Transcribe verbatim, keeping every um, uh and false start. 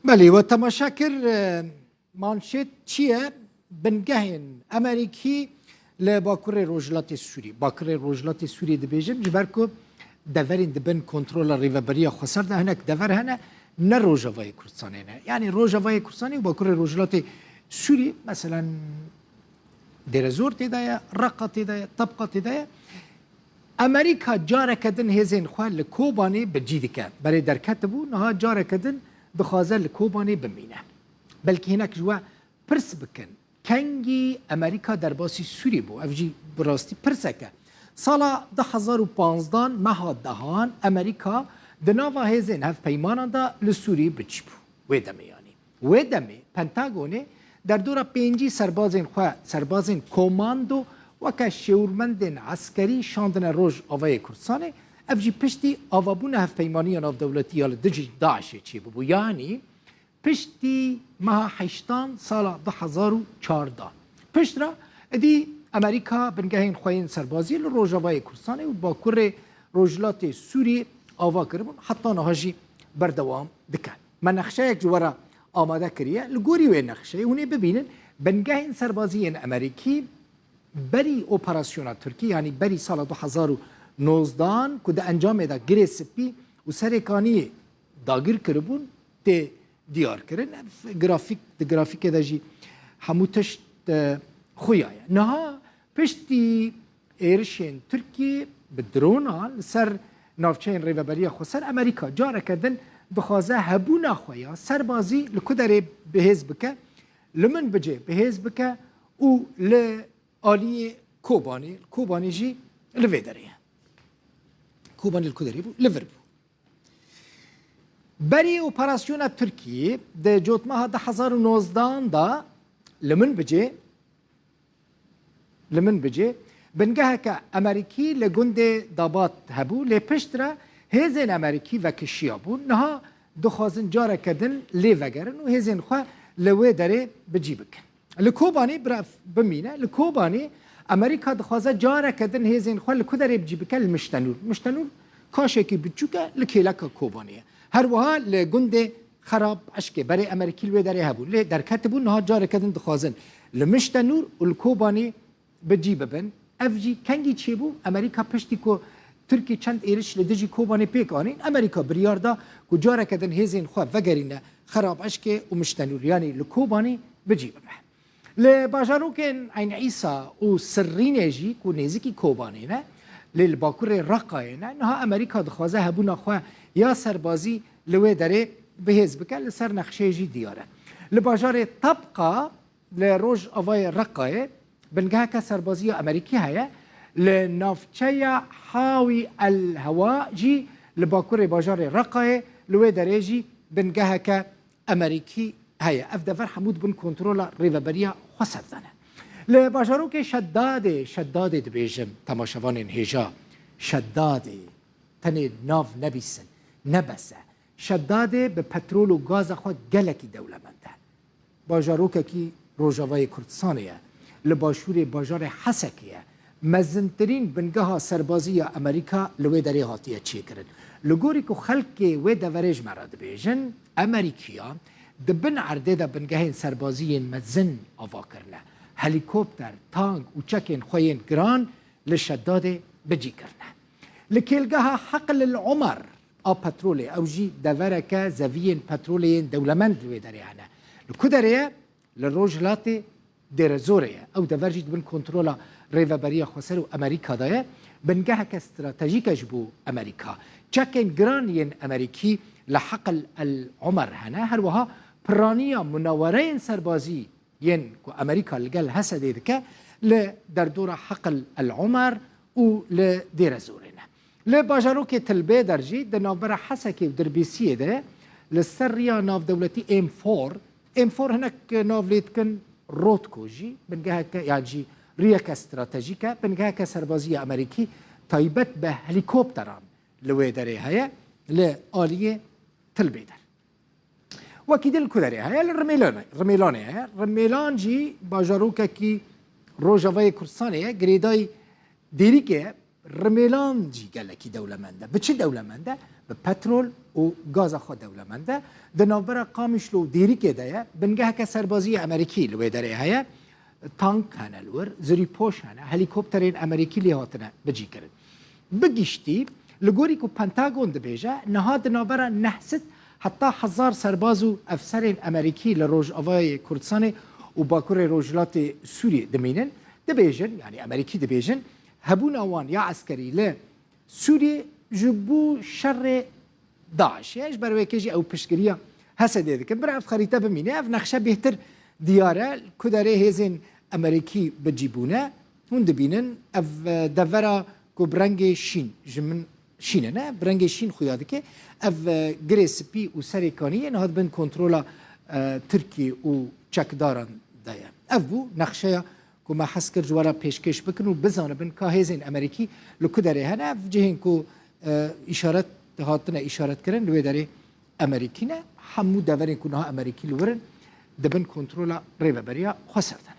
Belê, we temaşe kir, e, manşet çi ye? Bingehên Amerîkî li Bakurê Rojhilatê Sûrî. Bakurê Rojhilatê Sûrî dibêjim, ji ber ku deverên di bin kontrola Rêveberiya Xweser de hinek dever hene, ne Rojavayê Kurdistanê ne. Yanî Rojavayê Kurdistanê û Bakurê Rojhilatê Sûrî, meselen, Dêrezor tê de ye, Reqa tê de ye, Tebqa tê de ye. Amerîka careke din hêzên xwe li Kobanê bi cî dike. Berê derketibû, niha careke din dixwaze li Kobanê bimîne. Belkî hinek ji we pirs bikin, kengî Amerîka derbasî Sûrî bû? Ev jî bi rastî pirsek e. Sala du hezar û panzdan, meha dehan, Amerîka di nava hêzên hevpeymanan de li Sûrî bi cî bû. Wê demê yanî. Wê demê Pentagonê derdora pêncî serbazên xwe, serbazên komando weke şêwirmendên eskerî şandine Rojavayê Kurdistanê, ev jî piştî avabûna hevpeymaniya navdewletî ya li dijî DAIŞê çêbûbû. Yanî piştî meha heştan sala du hezar û çardeh. Piştre êdî Amerîka bingehên xwe yên serbazî li Rojavayê Kurdistanê û Bakurê Rojhilatê Sûriyê ava kiribûn, heta niha jî berdewam dike. Me nexşeyek ji we re amade kiriye. Li gorî wê nexşeyê hûn ê bibînin bingehên serbazî yên Amerîkî berî operasyona Tirkî, yanî berî sala du hezar û nozdan ku di encamê de Girê Spî û Serê Kaniyê dagir kiribûn, tê diyar kirin. Ev grafîk, di grafîkê de jî hemû tişt, e, xuya ye. Niha piştî êrişên Tirkiyê bi dronan li ser navçeyên Rêveberiya Xweser, Amerîka careke din dixwaze hebûna xwe ya serbazî li ku derê bihêz bike, li Minbicê bihêz bike û li aliyê Kobanê, Kobanê jî li vê derê ye. Kobanê li ku derê bû? Li vir bû. Berî operasyona Tirkiyê di cotmeha du hezar û nozdan de li Minbicê, li Minbicê bingeheke Amerîkî li gundê Dabat hebû, lê piştre hêzên Amerîkî vekişiyabûn. Niha dixwazin careke din lê vegerin û hêzên xwe li wê derê bi cî bikin. Li Kobanê, bi ref bimîne, li Kobanê Amerîka dixwaze careke din hêzên xwe li ku derê bi cî bike? Li Miştenûr. Miştenûr kaşekî biçûk e, li kêleka Kobanê ye. Her wiha li gundê Xerab Eşkê berê Amerîkî li wê derê hebû. Lê derketibû, niha careke din dixwazin li Miştenûr û li Kobanê bi cî bibin. Ev jî kengî çêbû? Amerîka piştî ku Tirkî çend êriş li dijî Kobanê pêk anîn, Amerîka biryar da ku careke din hêzên xwe vegerîne Xerab Eşkê û Miştenûr, yanî li Kobanê bi cî bibe. Li bajarokên Eyn Îsa û Sirrînê jî ku nêzîkî Kobanê ne, lê li bakurê Reqayê ne, niha Amerîka dixwaze hebûna xwe ya serbazî li wê derê bihêz bike, li ser nexşeyê jî diyar e. Li bajarê Tebqa li rojavayê Reqayê bingeheke serbazî ya Amerîkî heye. Li navçeya Hawî El Hewa jî li bakurê bajarê Reqayê li wê derê jî bingeheke Amerîkî heye. Ev dever hemû di bin kontrola Rêveberiya Xweser de ne. Li bajarokê Şedadê, Şedadê dibêjim, temaşevanên hêja, Şedadê tenê nav nebîsin, ne bes e. Şedadê bi petrol û gaza xwe gelekî dewlemend e. Bajarokekî Rojavayê Kurdistanê ye. Li başûrê bajarê Hesekê ye. Mezintirîn bingeha serbazî ya Amerîka li wê derê hatiye çêkirin. Li gorî ku xelkê wê deverê ji me re dibêjin, Amerîkiya di bin erdê de bingehên serbazî yên mezin ava kirine. Helîkopter, tank û çekên xwe yên giran li Şedadê bi cî kirine. Li kêlgeha Heql el Omer a petrolê, ew jî devereke zeviyên petrolê yên dewlemend li wê derê hene. Li ku derê ye? Li rojhilatê Dêrezorê ye. Ew dever jî di bin kontrola Rêveberiya Xweser û Amerîka de ye. Bingeheke stratejîk e ji bo Amerîka. Çekên giran yên Amerîkî li Heql el Omer hene. Her wiha piraniya munawereyên serbazî yên ku Amerîka li gel Hesedê dike li derdora Heql el Omer û li Dêrezorê ne. Li bajarokê Tilbêder jî di navbera Hesekê û Dirbêsiyê de li ser riya navdewletî M four, M four hinek nav lê dikin, Rotko jî bingeheke, yan jî riyeke stratejîk e, bingeheke serbazî ya Amerîkî taybet bi helîkopteran li wê derê heye, li aliyê Tilbêder. Wekî din li ku derê heye? Li Rimêlanê, Rimêlanê heye. Rimêlan jî bajarokekî rojavayê Kurdistanê ye. Girêdayî Dêrikê ye. Rimêlan jî gelekî dewlemend e. Bi çi dewlemend e? Bi petrol û gaza xwe dewlemend e. Di navbera Qamişlo û Dêrikê de ye. Bingeheke serbazî yê Amerîkî li wê derê heye. Tank hene li wir, zirîpoş hene, helîkopterên Amerîkî lê hatine bicîkirin. Bi giştî, li gorî ku Pentagon dibêje, niha di navbera neh sed heta hezar serbaz û efserên Amerîkî li Rojavayê Kurdistanê û Bakurê Rojhilatê Sûriyê dimînin. Dibêjin, yanî Amerîkî dibêjin, hebûna wan ya eskerî li Sûriyê ji bo şerê DAIŞê ye. Ji ber wê yekê jî ew piştgiriya HSDê dikin. Bira ev xerîte bimîne, ev nexşe bêhtir diyar e. Ku derê hêzên Amerîkî bi cî bûne, hûn dibînin ev, e, devera ku bi rengê şîn, ji min şîn e, ne? Bi rengê şîn xuya dike. Ev, e, girê spî û serê kaniyê niha di bin kontrola, e, Tirkî û çekdaran de ye. Ev bû nexşeya ku me hez kir ji we re pêşkêş bikin û bizanibin ka hêzên Amerîkî li ku derê hene. Ev cihên ku, e, îşaret hatine îşaretkirin li wê derê Amerîkî ne. Hemû deverên ku niha Amerîkî li wir in, di bin kontrola Rêveberiya Xweser de.